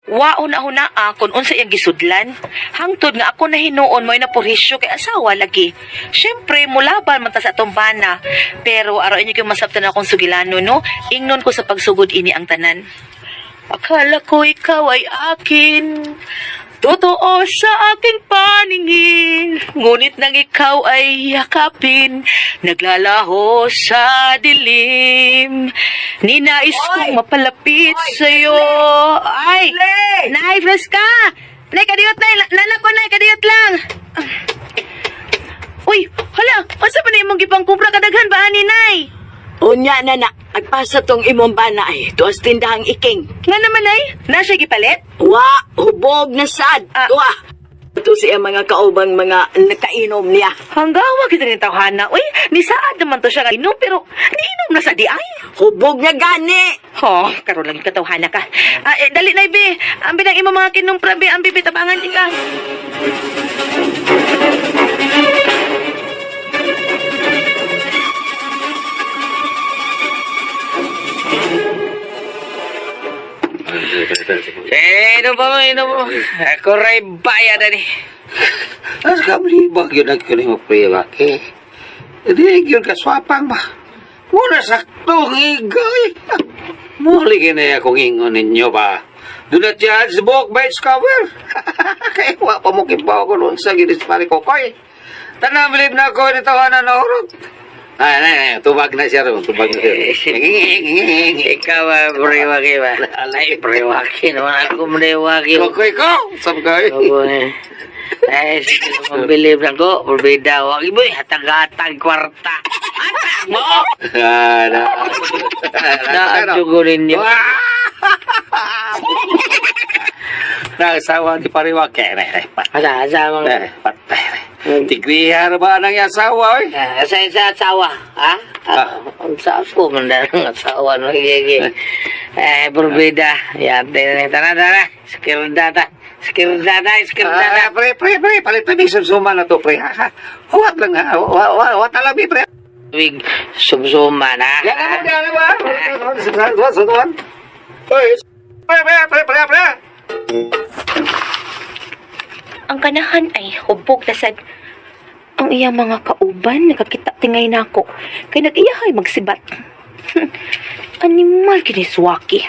Wa una-una kung unsa iyang gisudlan. Hangtod nga ako na hinuon mo'y napurhisyo kay asawa lagi. Siyempre, mulaban man ta sa atong bana. Pero araw inyo kayong masabtan akong sugilano, no? Ingnon ko sa pagsugod ini ang tanan. Akala ko ikaw ay akin. Totoo sa aking paningin, ngunit nang ikaw ay yakapin, naglalaho sa dilim. Ninais kong mapalapit sa'yo. Ay! Nay, fresh ka! Nay, kadiyot, nay! Nana ko, nay, kadiyot lang! Uy, hala! Unsa pa na imong gipangkumpra kadaghan ba, ani, nay? Unya na na, agpasa tong imong bana ay, tuas tindahang iking. Nga naman, nay? Na siya gipalit? Wa, hubog na sad. Ah. Tuwa. Ito siya mga kaubang mga nakainom niya. Hanggawa kita rin tawhana. Uy, nisaad naman to siya nga inom, pero niinom na sa di ay. Hubog na gani. Oh, karon lang katawhana ka. Ah, eh, dali na, be. Ambi ng imong mga kinumpra, be. Ambi, be, tabangan ka. Eh, ano ba mo, ano mo? Ako ray bayad ani. As kablibag yun ang kunin mo, pre, waki. Hindi yun kaswapang ba? Muna saktong igay. Muli gini akong ingon ninyo ba? Do not judge the book by its cover. Kaya wa pa mo kibaw ko noon sa ginis pare kokoy. Tanang bilib na ako ni tawanan na urot. Ay, ay, ay, tubag na siya ron, tubag na siya. Ikaw ba, pre, waki ba? Alay, pre, waki naman ako, pre, waki. Kokoy ko, sabgay. Ako, eh. Eh, sige, mabilib lang ko. Pabida, waki mo, hatag-hatag kwarta. Hatag mo! Ah, na. Naadyo ninyo. Nagsawa ni pariwake. Asa, asa, mga... Patay. Tigrihan ba ang asawa, oy? Asa, sa asawa, ha? Ah. Sa ako man na ang asawa, no? Gigi. Eh, berbeda. Yan, tara, tara, tara. Skirdata. Skirdata, skirdata. Ah, pre, pre, pre, palit na sumsuma na to, pre. Ha, ha. Huwat lang, ha. Huwat alabi, pre. Big sumsuma na. Yan mo, yan mo. Sutuan, sutuan. Oy, pre, pre, pre, pre, pre. Ang kanahan ay hubog na sad. Ang iya mga kauban, nakakita tingay nako. Kay nag-iyahay magsibat. Animal kini suwaki.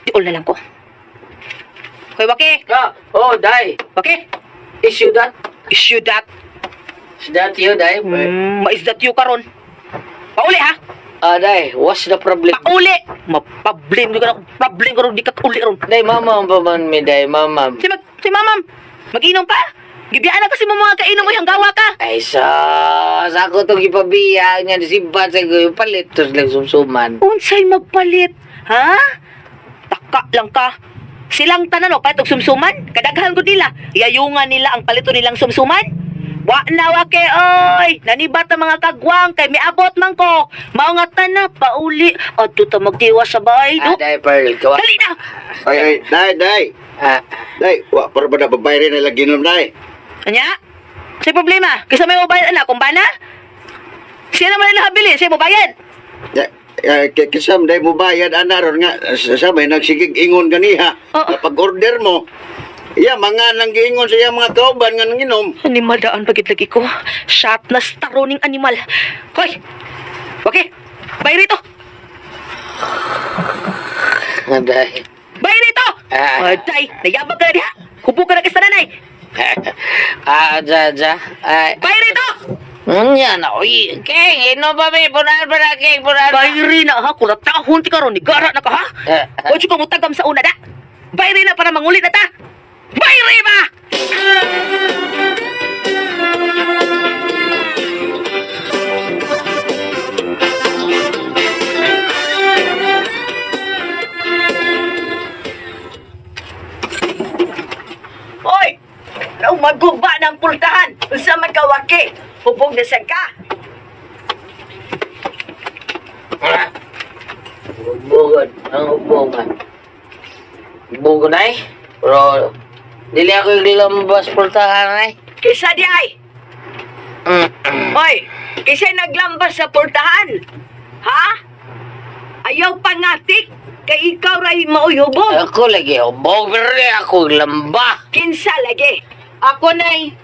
Tiol na lang ko. Hoy, Waki! Ah, oh, day. Waki! Is you that? Is you that? Is that you, day? Mais that you karon. Pauli, ha? Ah, day, what's the problem? Pauli! Mapablame ko na. Problem ko ron, di ka uli ron. Day, mama pa man mi, day, mama. Si mamam, mag-inom pa? Gibiyaan na kasi mo mga kainom mo, hanggawa ka. Ay, sa ako itong ipabiya niya, si Bat sa ko, palit, tapos lang sumsuman. Unsay magpalit, ha? Taka lang ka. Silang tanan, o, palit og sumsuman. Kadaghan ko nila. Yayungan nila ang palito nilang sumsuman. Wa na wa ke, oy! Nanibat ang mga kagwang, kay miabot man ko. Mao nga tanan, pauli. Adto ta magdiwa sa bahay, Ah, no? day, Pearl, kawa. Dali na! Ay, ay, day, day. Ah, Day, wa para ba na babae rin na ginom, day? Anya? Sa problema? Kaysa may mobayad anak, kung bana? Siya naman ang nakabili, siya mobayad. Kisam, day mo bayad, ana ron nga, sa may nagsigig ingon ganiha. Oo. Kapag order mo, iya, mga nang giingon sa iya mga kauban nga nanginom. Animal daan pagit lagi ko. Shot na staroning animal. Hoy! Okay, bay rito! day. Bay rito! Ah. Aday, nayabag ka na diha. Hubo ka na kay sa nanay. Ah, dya, dya. Ay, Bay rito! yan, oy, King, ino ba mi? Punan pa na, King, punan pa. Bayri na ha, kung natahon ti karon, nigara na ka ha. Eh, Huwag ka mutagam sa una da. Bayri na para mangulit na ta. Bayri ba? Oy! Maguba ng pultahan. Unsa man ka, Waki? Hubog na sad ka. Bugod, ang hubungan. Bugod ay? Pero, dili ako yung lilambas pultahan ay. Kaysa di ay. Oy, kaysa naglambas sa pultahan. Ha? Ayaw pangatik kay ikaw ray maoy hubog. Ako lagi hubog pero ako lamba. Kinsa lagi? Ako, Nay.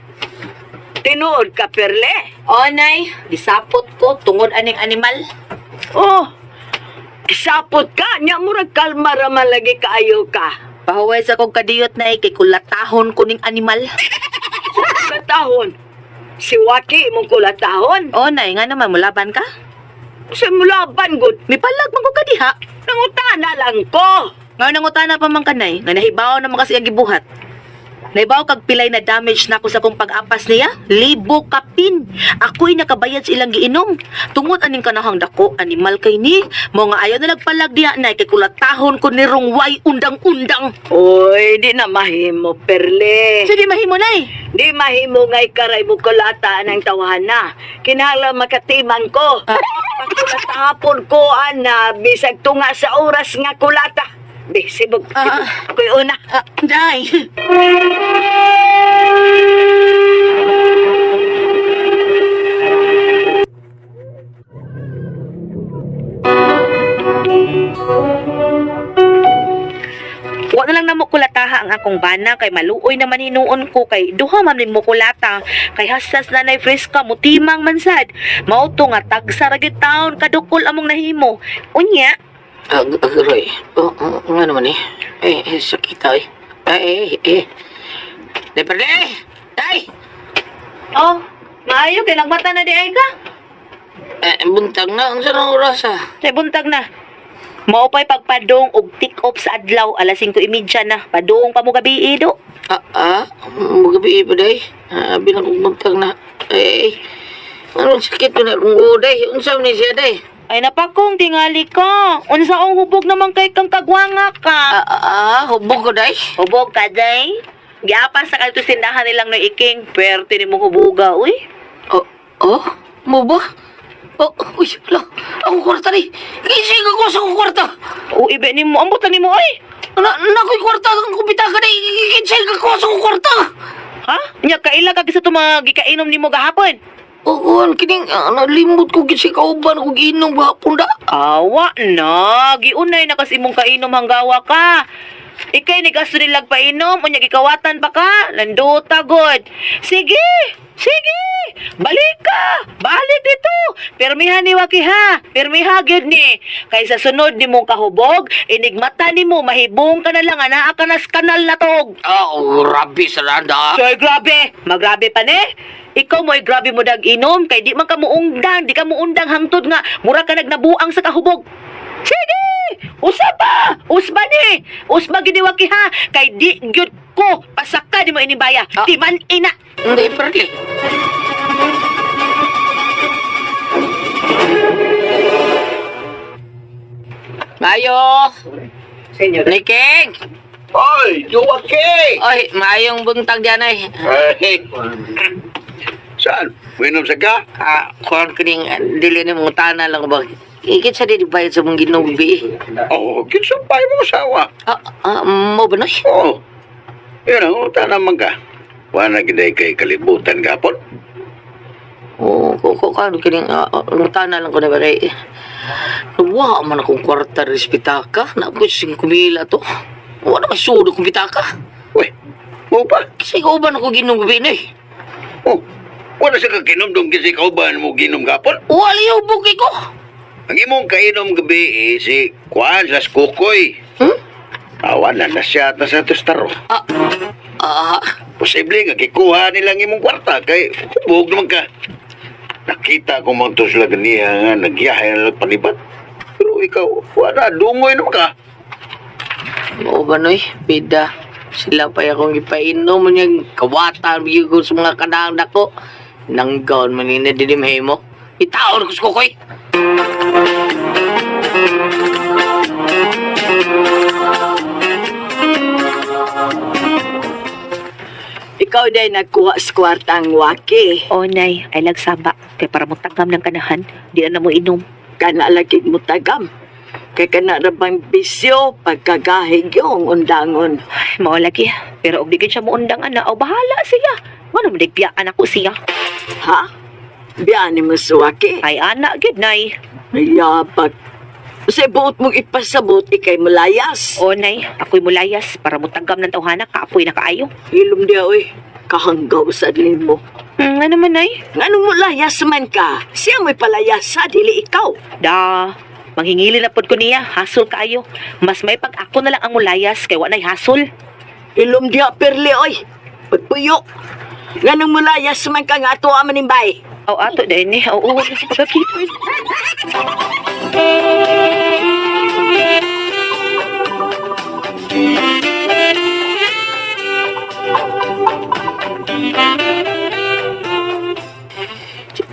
Tinuod ka, Perle. O, Nay. Gisapot ko tungod aning animal. Oh. Sapot ka, nya murag kalma ra man lagi kaayo ka. Pahuway sa kong kadiyot, Nay, kay kulatahon ko ning animal. Katahon. Si Waki imong kulatahon. O, Nay, nga naman, mulaban ka? Sa mulaban gud. Mipalag man ko ka diha. Nangutana lang ko. Ngayon nangutana pa man ka, Nay, nga nahibaw naman kasi ang gibuhat. Nahibaw kag pilay na damage na ako sa kong pag-apas niya. Libo kapin. Ako'y nakabayad sa ilang giinom. Tungod aning kanahang dako, animal kay ni. Mo nga ayaw na nagpalag diha, Nay, kay kulatahon ko nirong way undang-undang. Oy, di na mahimo, Perle. So di mahimo, Nay. Di mahimo ngay karay mo kulata ng tawhana. Kinahanglan makatimang ko. Pagkulatahapon ko, ana, bisag tunga sa oras nga kulata. Di, sibog. Ako'y una. Nay. Wa na lang namo kulataha ang akong bana kay maluoy naman hinuon ko kay duha man ni mo kulata kay hasas na nay freska mutimang man sad. Mao to nga tagsa ra gyud taon kadukol among nahimo. Unya, Agroy. Oh, nga naman eh. Eh, sakit ay. Eh. Day, Perle! Day! Oh, maayo kay nagmata na di ay ka. Eh, buntag na. Ang sarang oras ah. Say buntag na. Mao pa'y pagpadong og take off sa adlaw alas 5:30 na. Padung pa mo gabi do. Magabi pa day. Abi na kong buntag na. Eh, anong sakit ko na kung uday? Unsa man ni siya day? Ay napakong tingali ka. Unsaong hubog naman kay kang kagwanga ka. Hubog ko day? Hubog ka day. Giapas sa kadto tindahan nilang no iking. Pwerte ni mo hubuga, uy. Oh, mo ba? Oh, uy, ala, akong kwarta ni. Gising ako sa akong kwarta. O ibe nimo, ambot lang nimo oy. Na, ako'y kwarta, ang kumpita ka na, gising ako sa akong kwarta. Ha? Nya kaila ka sa mga gikainom nimo gahapon. Oo, kining, nalimot ko gising kauban, ako giinom gahapon da. Awa na, giunay na kasi imong kainom hanggawa ka. Ikay ni gasto nilag painom, unya gikawatan pa ka, nandota god. Sige, sige, balik ka, balik dito. Pirmihan ni Waki ha, pirmiha gyud ni. Kay sa sunod ni mong kahubog, inigmata nimo mahibong ka na lang, anaa ka na sa kanal na tog. Oh, grabe sa landa. Soy grabe, magrabe pa ni. Ikaw mo'y grabe mo dag inom kay di man ka muundang, di ka muundang hangtod nga mura ka nagnabuang sa kahubog. Sige! Usa pa! Usba ni! Usba gid ni Waki ha kay di gyud ko pasaka di mo inibaya. Ah. Di man ina. Hindi, perli. Mayo! Senyor. Niking! Oy, Joaquin! Oy, maayong buntag dyan ay. Ay. Saan? Winom sa ka? Kuhan kining dili ni mong tana lang ba? Ikit sa di bayad sa mong ginubi. Oh, kinsumpay mo sawa. Mo ba noy? Oh. Yun ang uta naman ka. Wala giday kay kalibutan gapon. Oo, ko kano kining tana lang ko na ba kay. Wa man akong kwarta respetaka. Na ko 5,000 to. Wala may sudo kong pitaka. Uy, mo pa? Kasi kauban ako ginubi noy. Oh, wala sa kakinom dong kasi kauban mo ginom gapon. Wala yung buki ko. Ang imong kainom gabi eh, si Juan sa Kukoy. Hmm? Awan na siya at nasa tostaro. Ah, ah, Posible nga kikuha nilang imong kwarta kay hubog naman ka. Nakita ko man to sila ganiha nga nagyahay na lang panibat. Pero ikaw, wala, dungoy naman ka. Oo ba noy? Bida. Sila pa akong ipainom niyang kawatan bigyan ko sa mga kanang dako. Nanggaon man ni dinimhay mo. Itaon ko sa kukoy. Ikaw day nagkuha sa kwarta ang Waki. O nay, ay lagsaba kay para mo tagam ng kanahan, di na mo inom. Kana lagi mo tagam. Kay kana ra bang bisyo pagkagahig yung undangon. Ay, mao lagi. Pero og di gyud siya muundang ana, o bahala siya. Wala mo nagpiyaan ako siya. Ha? Biyani mo sa Waki. Ay ana gyud nay. Yabag. Sa buot mong ipasabot, ikay malayas. O, nay, ako'y mulayas para mutagam ng tawhana, kaapoy na kaayo. Ilom diya, oy. Kahanggaw sa mo. Ano man, nay? Nganong mulayas man ka? Siya mo'y palayas sa dili ikaw. Da, manghingili na pod ko niya, hasol kaayo. Mas may pag ako na lang ang mulayas kay wa nay hasol. Ilom diya, perli, oy. Pagpuyo. Nganong mulayas man ka nga ato aman bay. Aw, ato din ni. Oo, wala sa pagkakito.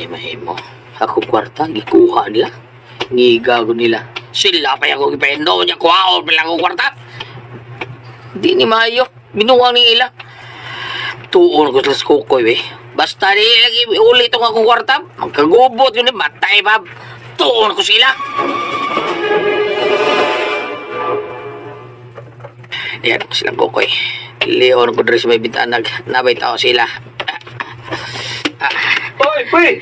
Di mahimo. Ako kwarta, gikuha nila. Ngigago nila. Sila pa yung gipendo niya, kuhaon pa lang akong kwarta. Di ni maayo. Binuwang ni ila. Tuon ko sila sa kukoy, eh. Basta di lagi ulit itong akong kwarta. Magkagubot yun, eh. Matay ba? Tuon ko sila. Diyan ako silang kukoy. Leon ko diri sa may bintanag. Nabay tao sila. Oy, pre!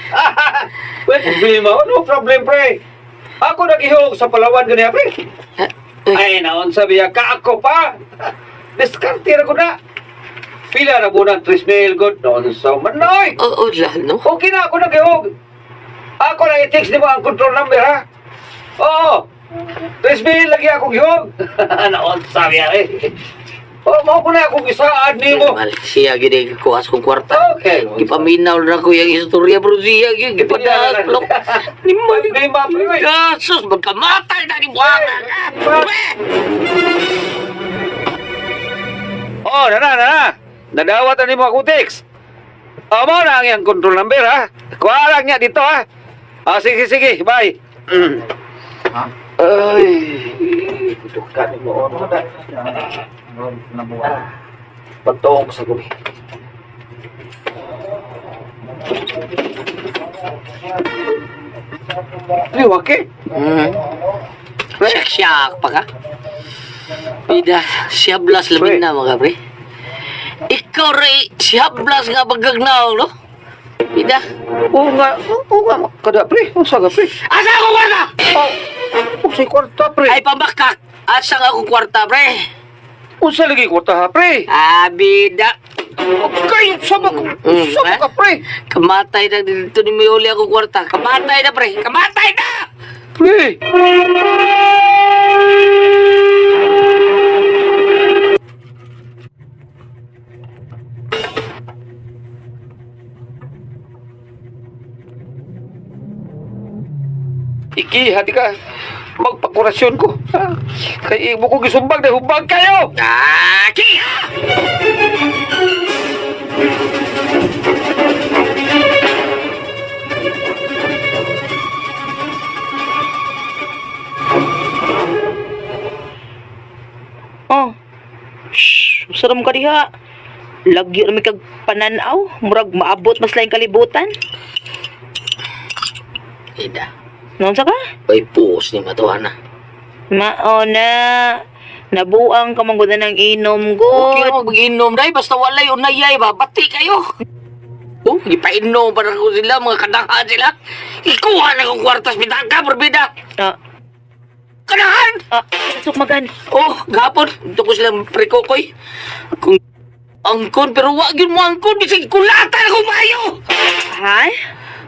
Pre, problema. No problem, pre. Ako nagihog sa Palawan ganiya, pre. Ay, naon sabi ka ako pa. Diskarte ra ko na. Pila na bunan 3 mil good noon sa manoy. Oo, lalo. Okay na ako nagihog. Ako na i-text nimo ang control number ha. Oo. 3 mil lagi akong gihog. Naon sabi eh. Oh, mao ko na akong isaad nimo. Mal, siya gini kuha sa kong kwarta. Okay. Gipaminaw na ko yung istorya pero siya gini gipadasplok. Ni mal. Problema, pre. Gasos, magkamatay na ni Buwana. Oh, nana, nana. Nadawat na nimo akong text. Oh, mao na ang iyang control number ha. Kuha lang niya dito ha. Ah, sige, sige. Bye. Ay, dukan mo ono na. Pagtuong ko sa gabi. Ay, wake. Siyak-siyak pa ka. Bida, siya blas lamin na mga pre. Ikaw rin, siya blas nga bagagnaw, no? Bida. Oo nga, kada pre. Unsa ka pre? Asa akong kwarta? Oh, unsay kwarta pre? Ay, pambakak. Asa nga akong kwarta, pre? Unsa lagi kwarta ha pre? Ah, bida. Okay, sama ko. Sama ka pre. Kamatay na dito ni Mayuli akong kwarta. Kamatay na, pre. Kamatay na! Pre. Iki, hati ka. Magpakurasyon ko. Ha? Kay imo ko gisumbag na hubag kayo. Ah, kiha! Oh. Shh, sarap ka diha. Lagyo na may kag pananaw. Murag maabot mas laing kalibutan. Ida. Noon sa ka? Ay, puos ni matuan na. Mao na. Nabuang ka man gud na ng inom Okay god. na mag-inom dahil. Basta walay unayay ba? Bati kayo. Oh, ipainom pa na ko sila, mga kanahan sila. Ikuha na kong kwartas, bitaka, berbeda. Ah, Kanahan! ah, sukmagan. Oh, gapon. Ito ko silang prekokoy. Kung angkon, pero wag yun mo angkon. Bisig kulatan ako mayo! Ha?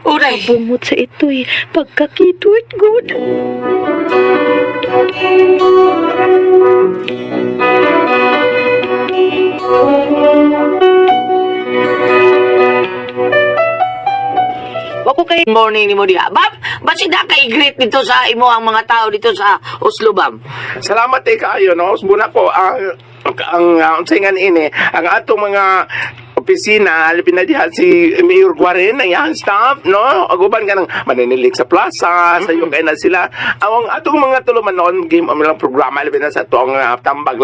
Uray! Bungot sa ito'y pagkakituit good. Wa ko kay Morning ni mo diha. Bab, ba't na kay greet dito sa imo ang mga tao dito sa Oslo, Bam? Salamat eh kaayo no. Muna ko ang unsay nga niini ang atong mga opisina labi na diha si Mayor Guarin ang iyang staff no aguban ka ng maninilig sa plaza sa iyo kay na sila ang atong mga tulumanon game ang ilang programa labi na sa atong tambag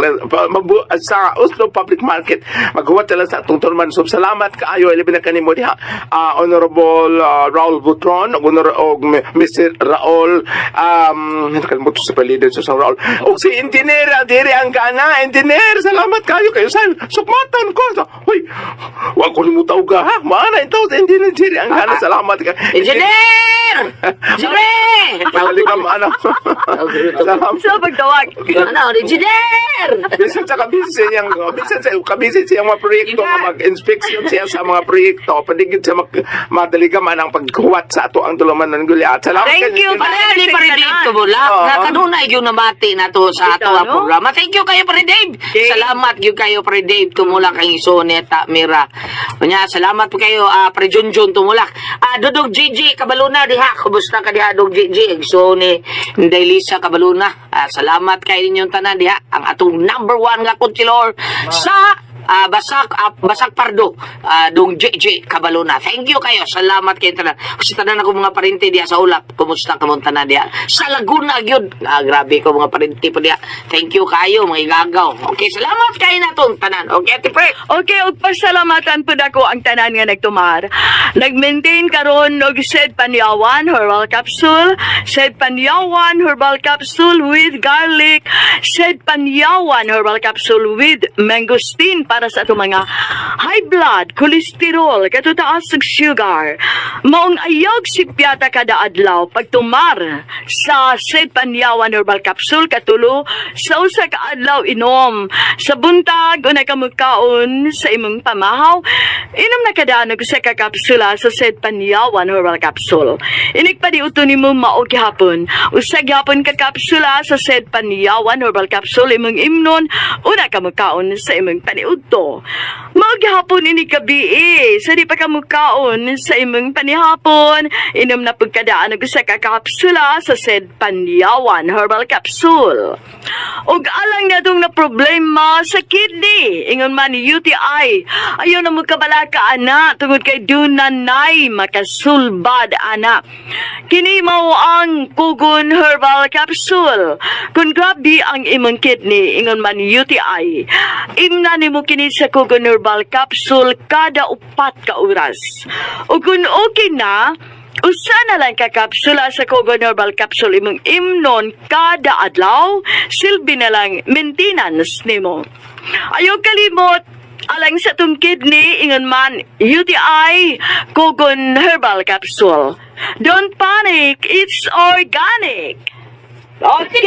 sa Oslo Public Market maghuwat sila sa atong tuluman. So salamat kaayo labi na kanimo diha Honorable Raul Butron ug og Mr. Raul nakalimutan sa apelyido sa Raul og si Engineer diri ang gana. Engineer, salamat kayo kayo sa sukmatan ko. Hoy, wa ko nimo tawga ha. Maana ito sa Engineer diri ang gana. Salamat ka Engineer! Engineer! Engineer! Madali ka ano. Salamat. Sa pagtawag. Ano, engineer! Bisan sa kabisi niyang, bisan sa kabisi siyang mga proyekto nga mag-inspection siya sa mga proyekto, padigid siya madali ka man ang pagkuwat sa ato ang tuluman ng gulyat. Salamat Thank kay you, Engineer. Pare ni Pare Dave Tumulak, Oo. nga kanunay gyud namati nato sa ato Ito, ang no? programa. Thank you kayo, Pare Dave. Okay. Salamat gyud kayo, Pare Dave Tumulak, ang isoneta Mira. Unya, salamat po kayo, Pare Junjun Tumulak. Dudong Gigi Kabaluna diha. Kumusta ka diha, Dudong Gigi? Igsoon ni Inday Lisa Kabaluna. Salamat kay ninyong tanan diha. Ang atong number one nga konsilor sa Basak Pardo, Dong JJ Cabalona. Thank you kayo. Salamat kayo tanan. Kasi tanan ako mga parente diha sa ulap. Kumusta ka mong tanan diha? Sa Laguna gyud. Grabe ko mga parente po diha. Thank you kayo mga igagaw. Okay, salamat kayo natong tanan. Okay, Ate Pre. Okay, ug pasalamatan pud ako ang tanan nga nagtumar. Nag-maintain karon og Sed Panyawan Herbal Capsule, Sed Panyawan Herbal Capsule with garlic, Sed Panyawan Herbal Capsule with mangosteen para sa atong mga high blood, cholesterol, katutaas ug sugar. Maong ayaw sipyata kada adlaw pagtumar sa Sed Panyawan Herbal Capsule katulo sa usa ka adlaw inom. Sa buntag unay ka mukaon sa imong pamahaw, inom na kada og usa ka kapsula sa Sed Panyawan Herbal Capsule. Inig pa di uto nimo mao gihapon. Usa gihapon ka kapsula sa Sed Panyawan Herbal Capsule imong imnon una ka mukaon sa imong paniudto. Mao gihapon ini gabi sa di pa ka mukaon sa imong panihapon, inom na pagkadaan og usa ka kapsula sa Sed Panyawan Herbal Capsule. Ug alang natong na problema sa kidney, ingon man ni UTI, ayaw na mo kabalaka ana tungod kay dunanay makasulbad ana. Kini mao ang Kugon Herbal Capsule. Kung grabe ang imong kidney, ingon man ni UTI, imna nimo kini sa Kugon Herbal Capsule kada 4 ka oras. Ug kung okay na, usa na lang ka kapsula sa Kogon Herbal Capsule imong imnon kada adlaw, silbi na lang maintenance nimo. Ayaw kalimot, alang sa tong kidney, ingon man UTI, Kogon Herbal Capsule. Don't panic, it's organic. Okay.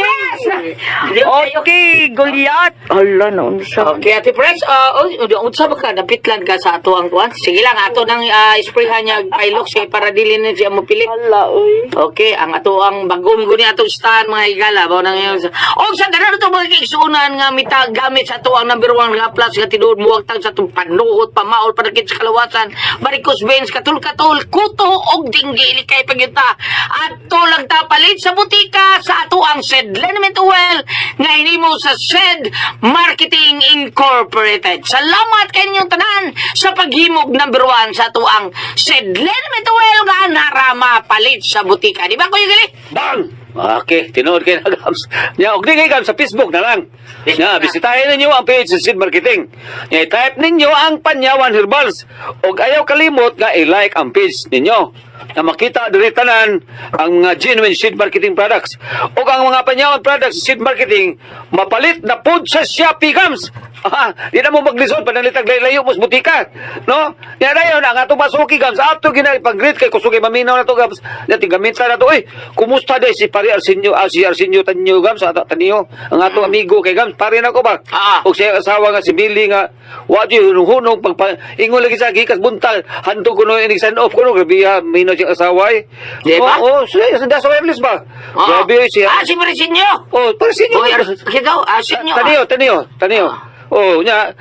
Okay, Goliath. Hala na, unsa. Okay, Ate Pres, oh, unsa ba ka napitlan ka sa ato ang kuan? Sige lang, ato nang sprayhan niya Hilux kay para dili na siya mopilit. Hala, uy. Okay, ang ato ang bagong guni atong stand mga higala bao nang yun. Og sa tanan ato mga kaigsuonan nga mita gamit sa ato ang number one nga plus nga tinuod muwagtang sa atong panuhot, pamaol, panakit sa kalawasan, varicose veins, katul-katul, kuto og dinggi kay pagyuta. Ato lang ta palit sa butika sa ato ang Sed Liniment Oil nga hinimo sa Sed Marketing Incorporated. Salamat kanyong tanan sa paghimog number one sa ato ang Sed Liniment Oil nga narama palit sa butika. Di ba, Kuya Gali? Bang! Okay, tinuod kay na Gams. Nya, og di kay Gams, sa Facebook na lang. Facebook Nya, na. Bisitahin ninyo ang page sa Seed Marketing. Nya, i-type ninyo ang Panyawan Herbals. Og ayaw kalimot nga i-like ang page ninyo. Na makita diri tanan ang mga genuine Seed Marketing products. Og ang mga Panyawan products sa Seed Marketing, mapalit na pod sa Shopee, Gams. Ah, di na mo maglisod panalitag layo mo sa butika. No? Nya dayon ang atong pasuki, Gams, ato gina pag-greet kay kusog kay maminaw na to, Gams. Nya tigamita na to. Oy, kumusta day si Pare Arsenio, si Arsenio Tanyo, Gams, ato Tanyo, ang ato amigo kay Gams, pare na ko ba? Ah. Og siya asawa nga si Billy nga wa di hunong pag ingon lagi sa gikas buntag handog kuno inig send off kuno, grabe ha minaw siya asawa eh. Di ba? Oo, oh, siya sa wireless ba? Oo. Grabe siya. Ah, si Marisinyo! Oh, Marisinyo. Boy, ikaw, Arsenio. Taniyo, taniyo, taniyo. Oh, nya.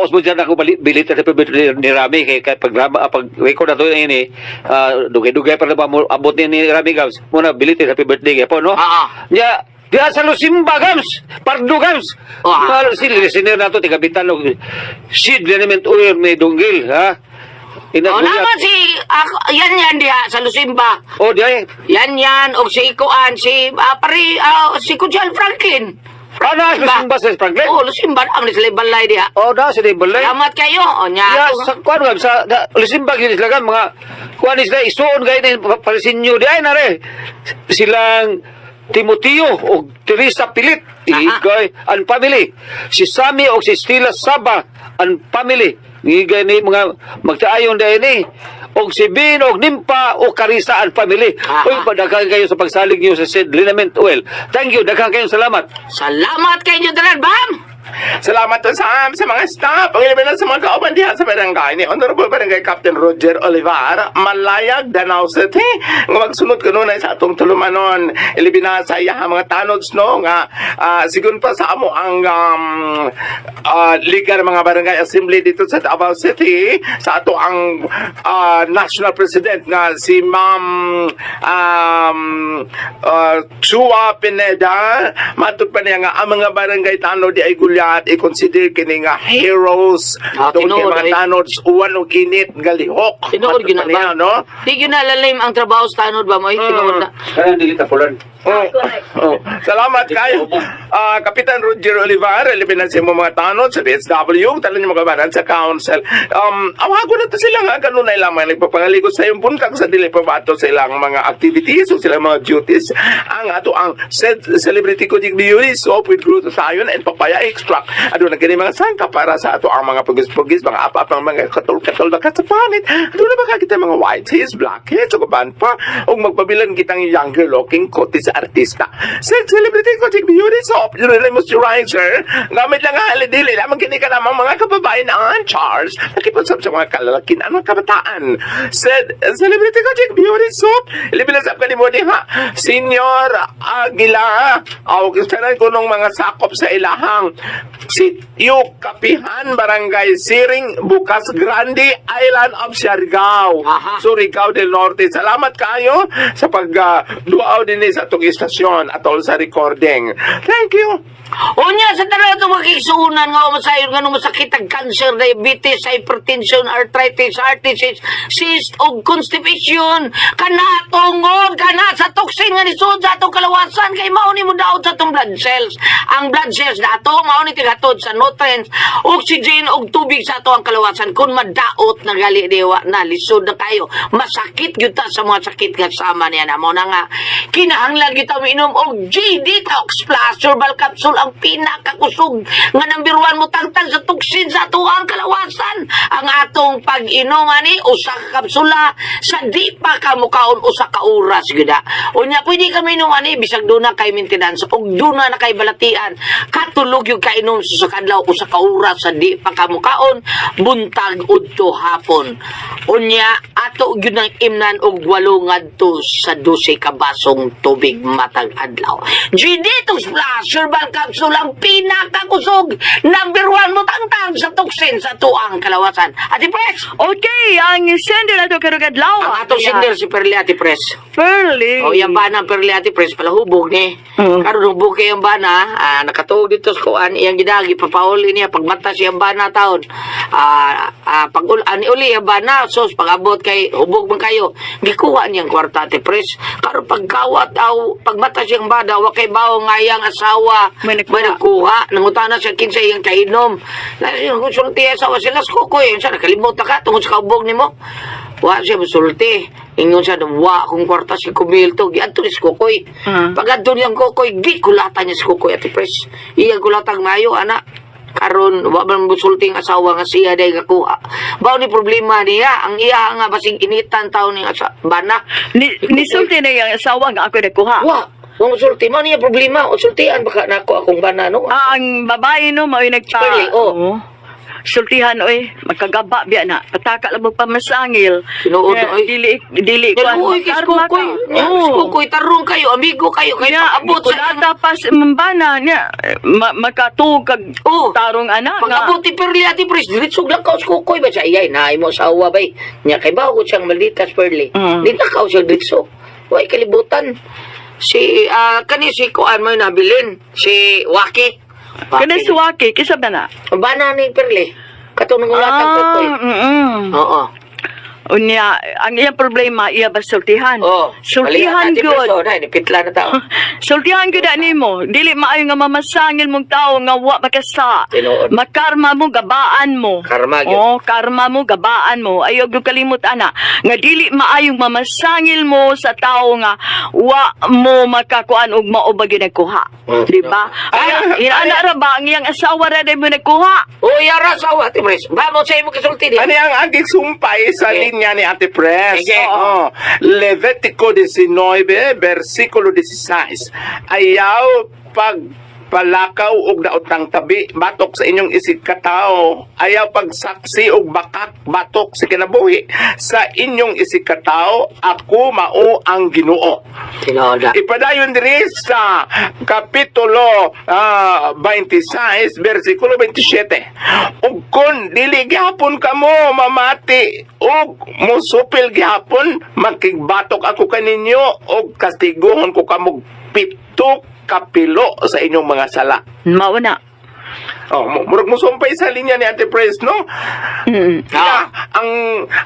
Os mo dyan ako bilit sa birthday ni Rami kay pag pag record na to ini, dugay-dugay pa na ba mo abot ni Rami, Gams. Muna bilit happy birthday kay po, no? Ah. Nya diha sa Lusimba, Gams, Pardo, Gams. Ah. Si listener na to tiga bitan og Seed Liniment Oil may donggil ha. Ina Oh, naman si, ako, yan yan diha sa Lusimba. Oh, di ay. Yan yan, og si Ikuan, si, pare, si Kujal Franklin. Ana Ba? Lusimba sa Franklin. Oh, Lusimba, ang sila balay diha. Oh, da sa balay. Salamat kayo. O, nya. Ya, sa kuan gab sa Lusimba gyud sila gan mga kuan sila isuon gay ni Parisinyo di ay nare. Silang Timoteo og Teresa Pilit, igay and family. Si Sammy og si Stila Saba and family. Ngigay ni mga magtaayon dahil ni. Og si Bin og Nimpa o Karisa and family. Aha. Uy, daghan kayo sa pagsalig niyo sa Sid Liniment Oil. Thank you, daghan kayo, salamat. Salamat kay inyo tanan, Bam! Salamat to sa mga staff. Ang ilabi na sa mga kauban diha sa barangay ni Honorable Barangay Captain Roger Olivar, Malayag, Danau City. Nga magsunod kanunay sa atong tulumanon. Ilabi na sa iyang mga tanods, no, nga sigun pa sa amo ang Liga ng mga Barangay Assembly dito sa Davao City, sa ato ang National President nga si Ma'am Chua Pineda. Matud pa niya nga ang mga barangay tanod di ay gulyat i-consider kini nga heroes tungod kay Tinuod, mga ay. tanods uwan og init galihok. Tinuod Matud gyud pa na niya, ba? no? Di gyud na lalim ang trabaho sa tanod ba mo? Tinuod na. Kaya dili tapulan. Oh. Oh. Salamat kayo. Kapitan Roger Olivar, labi na sa imong mga tanod sa BSW, talan yung mga kabanan sa council. Awago na to sila nga, kanunay lamang nagpapangaligo sa iyong buntag sa dili pabato sa ilang mga activities o silang mga duties. Ang ato ang Celebrity Kojik Beauty Soap with glutathione and papaya extract. Aduna kini mga sangka para sa ato ang mga pugis-pugis, mga ap-ap, ang mga katol-katol na kasapanit. Aduna ba kita mga whiteheads, blackheads, o kaban pa, o magpabilan kitang younger looking kote sa artista. Sa Celebrity Kojik Beauty Soap, yun rin moisturizer. Gamit lang ang dili lamang kini ka lamang mga kababayan na Charles. Nakipag-usap sa mga kalalakin, ang mga kabataan. Said, Celebrity Kojik Beauty Soap, ilibilasap ka ni mo diha. Senior Aguila, aw tanan ko nung mga sakop sa ilahang Sitio Kapihan, Barangay Siring, Bukas Grande, Island of Siargao. Surigao del Norte. Salamat kayo sa pag duaw din sa atong istasyon atol sa recording. Thank you. Unya sa tanan itong makikisuunan nga masayon nga masakit ang cancer, diabetes, hypertension, arthritis, heart disease, cyst o constipation, kana tungod kana sa toxin nga nisud sa atong kalawasan kay mao ni mo daot sa atong blood cells. Ang blood cells na ato mao ni tigatod sa nutrients, oxygen ug tubig sa ato ang kalawasan. Kung madaot na gali diwa na lisod na kayo, masakit gyud ta sa mga sakit nga sama niya na mo na nga kinahanglan gyud ta miinom og G Detox Plus Herbal Capsule, ang pinakakusog nga number 1 mo tangtang sa toxin sa ato ang kalawasan. Ang atong pag-inom ani usa ka kapsula sa di pa ka mukaon usa ka oras gyud. Unya pwede ka minom ani bisag duna kay maintenance ug duna na kay balatian, katulog yung kainom sa kadlaw usa ka oras sa di pa ka mukaon, buntag udto hapon. Unya ato gyud nang imnan og 8 ngadto sa 12 ka basong tubig matag adlaw. G Detox Plus Herbal Capsule, ang pinakakusog number 1 mo tangtang sa toxin sa tuang kalawasan. Ate Pres! Okay, ang sender ato karong adlaw. Ang atong sender si Perli, Ate Pres. Perli. O, yung bana Perli, Ate Pres, palahubog ni. Karon hubog kay ang bana, nakatuog dito sa kuan, iyang gidagi, papauli niya, pagmata siyang bana taon. Pag ani uli ang bana, sos, pag-abot kay, hubog man kayo, gikuha niyang kwarta, Ate Pres. Karon pagkawat, aw, pagmata siyang bana, wa kay bawo nga iyang asawa, May nagkuha. May nagkuha. Nangutana siya kinsa iyang kainom. Sulti asawa sila sa kukoy. Sa nakalimot na ka tungod sa kaubog nimo. Wa siya musulti. Ingon siya, wa akong kwarta si Kumilto. Giadto ni si Kukoy. Pag adto niyang Kukoy, gikulatan niya si Kukoy, Ate Pres. Iyang kulatang mayo, ana. Karon wa man musulti ang asawa nga siya day gakuha. Bao ni problema niya, ang iya nga basig initan taon ni asa bana. Nisulti na iyang asawa nga ako nagkuha. Wa, wa musulti mao niya problema. Sultian baka nako akong bana no. Ang babae no mao'y nagpa. Perli, oh. Oo. Sultihan oy, magkagaba biya na. Pataka lang mo pamasangil. Tinuod na, oy. Dili dili kuan. Uy, kis karma ka. Kukoy. Oo. Kukoy, tarong kayo, amigo kayo, kay Nya, pag-abot sa kulata pa sa mambana niya. Makatuog kag Oh. tarong anak. nga. Pag-abot ni Perli, Ate Pres, diretso lang ka sa Kukoy ba siya? Iyay, naay mo asawa bay. Nya, kay bago siyang malditas, Perli. Di na ka siya diretso. Way, kalibutan. Si, kani si Kuan mo yung nabilin. Si Waki. Waki. Kana si Waki, kisa ba na? Bana ni Perli. Katong nangulatang Kukoy. Oo. Unya, ang iyang problema, iya ba sultihan? Oh, Sultihan balikan, Ate Pres, gyud. oh, na, nipitla na tao. Sultihan gyud nimo. Dili maayo nga mamasangil mong tao nga wa makasa. Tinuod. Makarma mo, gabaan mo. Karma gyud. Oh, karma mo, gabaan mo. Ayaw gyud kalimot ana nga dili maayong mamasangil mo sa tao nga wa mo makakuan og mao ba gyud nagkuha. Di ba? Ay, ana ra ba ang iyang asawa ra day mo nagkuha? Oh, yara sawa, Ate Pres. Vamos sa imo kasulti niya. Ano ang aging sumpay sa Okay. linya. linya ni Ate Pres. Sige. Oh, Levitico 19, versikulo 16. Ayaw pagpalakaw og daotang tabi batok sa inyong isig katao. Ayaw pagsaksi og bakak batok sa kinabuhi sa inyong isig katao. Ako mao ang Ginoo. Tinuod na. Ipadayon diri sa kapitulo 26 versikulo 27. Ug kun dili gihapon kamo mamati ug musupil gihapon, makigbatok ako kaninyo ug kastiguhon ko kamo 7 kapilo sa inyong mga sala. Mao na. Oh, murag musumpay sa linya ni Ate Pres, no? Ah.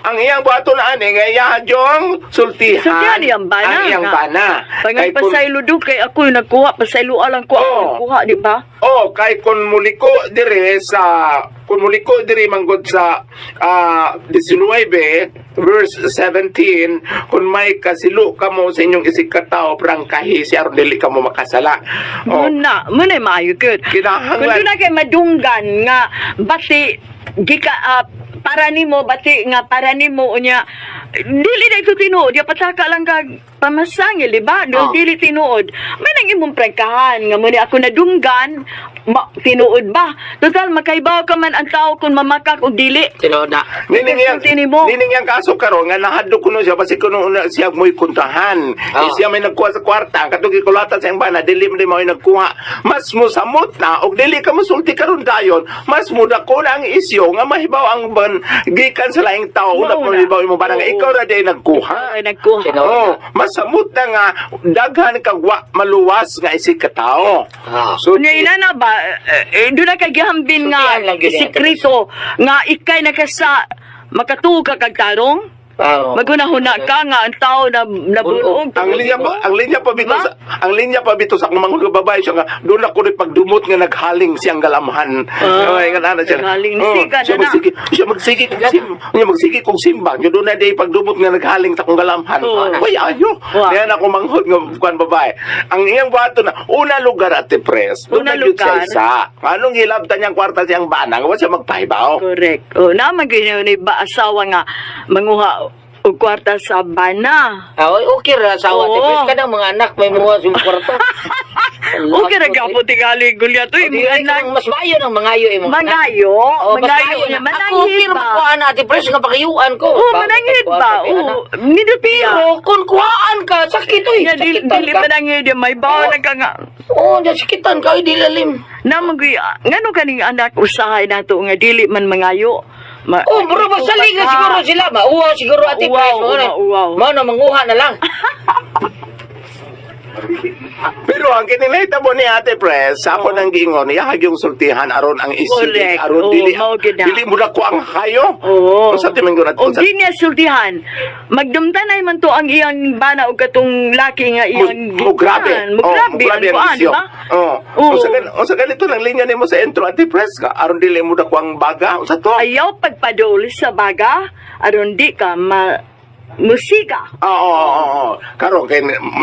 Ang iyang buhaton na ani nga iya jong sultihan. Sultihan iyang bana. Ang iyang bana. Pangan Kay kun- pasaylo do kay ako yung nagkuha, pasaylo alang ko ako Oo. nagkuha, di ba? Oh, kay kun muliko dire sa kun muliko dire manggod sa 19 verse 17, kung may kasilo kamo sa inyong isig katao, prangkahi siya aron dili kamo makasala. Oh, Muna, muna maayo gud. Kinahanglan. Kung doon na kay madunggan nga bati gika para nimo bati nga para nimo unya dili na ito tinuod, ya pataka lang kag pamasangil, di ba? Dili dili tinuod. May nang imong prangkahan nga muna ako nadunggan, tinuod ba? Total makaibaw ka man ang tao kung mamakak o dili. Tinuod na. Nining yang Sulti nimo. nining yang kaso karon nga nahadlok kuno siya basi kuno una siya mo'y kuntahan. Ah. Eh, siya may nagkuha sa kwarta katong gikulatan sa iyang bana dili man mao'y nagkuha. Mas mosamot na og dili ka mosulti karon dayon, mas mudako na ang isyo nga mahibaw ang ban gikan sa laing tao una Mao pa na. mahibaw imong bana nga Oo. ikaw ra day nagkuha. Ay nagkuha. Tinuod Oh, na. masamot na nga daghan kag wa maluwas nga isig ka tao. Ah. So, Nya ina na ba doon na kay gihambin nga Sultihan lang yun eh. sekreto nga ikay nakasa makatuo ka kag tarong. Ah, Maghunahuna ka nga ang tao na nabunog. Ang linya pa, ang linya pa bito Diba? sa, ang linya pa bito sa akong mga babae siya nga doon ako rin pagdumot nga naghaling siyang galamhan. Ah, Ay, nga na siya. naghaling. Oh, Siga siya na na. magsige, siya magsige kung sim, siya magsige kung simbang. Yo doon na di pagdumot nga naghaling sa akong galamhan. Oo. Ay, ayo. Wa. Kaya na ako manghod nga kuan babae. Ang iyang buhaton na una lugar at pres. Doon Una na gyud siya lugar. isa. Anong hilabtan niyang kwarta siyang banang, wa siya magpahibaw. Correct. O, naman ganyan ni ba asawa nga manguha og kwarta sa bana. Ah, okay ra asawa Oo. ti Pres kanang mga anak may muha sa kwarta. Okay ra gapon tingali gulyat uy mga anak. Mas maayo nang mangayo imong anak. Mangayo, Oh, mas mangayo maayo niya, na. Ako okay mananghid ra ba? makuha na Ate Pres nga pakiyuan ko. Oh, mananghid ba? Oo, nindot siya. Pero kung kuhaan ka, sakit oy. Nya dili Sakitan dili ka. mananghid may bawo na ka nga. Oo, oh, sakitan ka, oy, di lalim. Naman gyud ngano kaning anak usahay nato nga dili man mangayo. Oh, bro, masalig na siguro sila. Mauwaw siguro Ate Mauwaw, Pres. Mao na. mauwaw. Mao na manguha na lang. Pero ang kinilahita mo ni Ate Pres, sa ako nang giingon, iyahag yung sultihan aron ang isip, Correct. aron Oo, dili, mao gyud na. dili mo na ko ang hayo. Oo. Unsa ti man gud O di niya sultihan. Magdumtanay man to ang iyang bana og katong laki nga iyang mo grabe. gikan. Mo Oh, grabe mo grabe ang ang kuan, isyo. di ba? Oh. Oo. Unsa ganito lang linya nimo sa intro Ate Pres ka aron dili mo na ko ang baga. Unsa to? Ayaw pagpadol sa baga aron di ka ma musika. Oo, oo, oo. Karon kay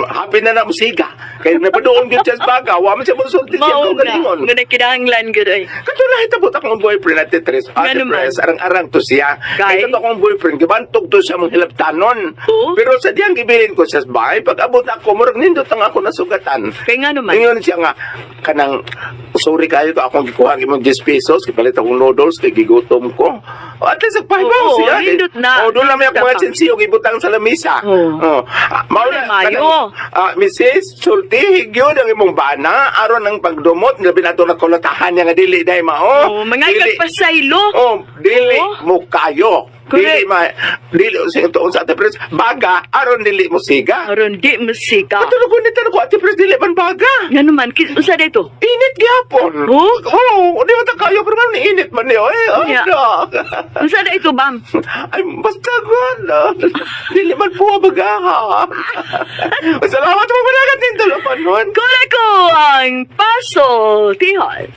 happy na na musiga. Kay napaduon gyud siya sa baga, wa man siya mosulti siya Mao kung na. galingon. Nga kinahanglan gyud ay. Kato na hitabot akong boyfriend Ate Tres. Ate Nga naman. Pres, arang-arang to siya. Kay? Kay kato akong boyfriend, gibantog to siya mong hilabtanon. Oo. Pero sa diyang gibilin ko siya sa bahay, pag abot ako, murag nindot ang ako nasugatan. Kay nga naman. Ingon siya nga, kanang, sorry kayo ko, akong gikuha ang imong 10 pesos, kipalit akong noodles, kay gigutom ko. O, at least nagpahibaw Oo, siya. nindot na. O, doon lang may akong mga Nindot na. sinsiyo, gibutang sa lamisa. Oo. Oh. Ah, mao na, Wala mayo. kanang, Mrs. Sulti, gyud ang imong bana, aron ang pagdumot, labi na ito nakulatahan niya nga dili dahil mao. Oh, mga Dili- kagpasaylo. Oh, dili Oo. mo kayo. Correct. Dili ma dili sa tuon sa Ate Pres, baga aron dili mo siga. Aron di musika. Katulog ko nito ko Ate Pres dili man baga. Nga naman, usa dito. Init gyapon. Oh? Oo, di ba ta kayo pero man init man niyo eh. Oh, Yeah. no. Unsa dito, bam? Ay, basta ko, no. Dili man po baga ha. Salamat mo managat nito nun. Kula ko ang paso, tihon.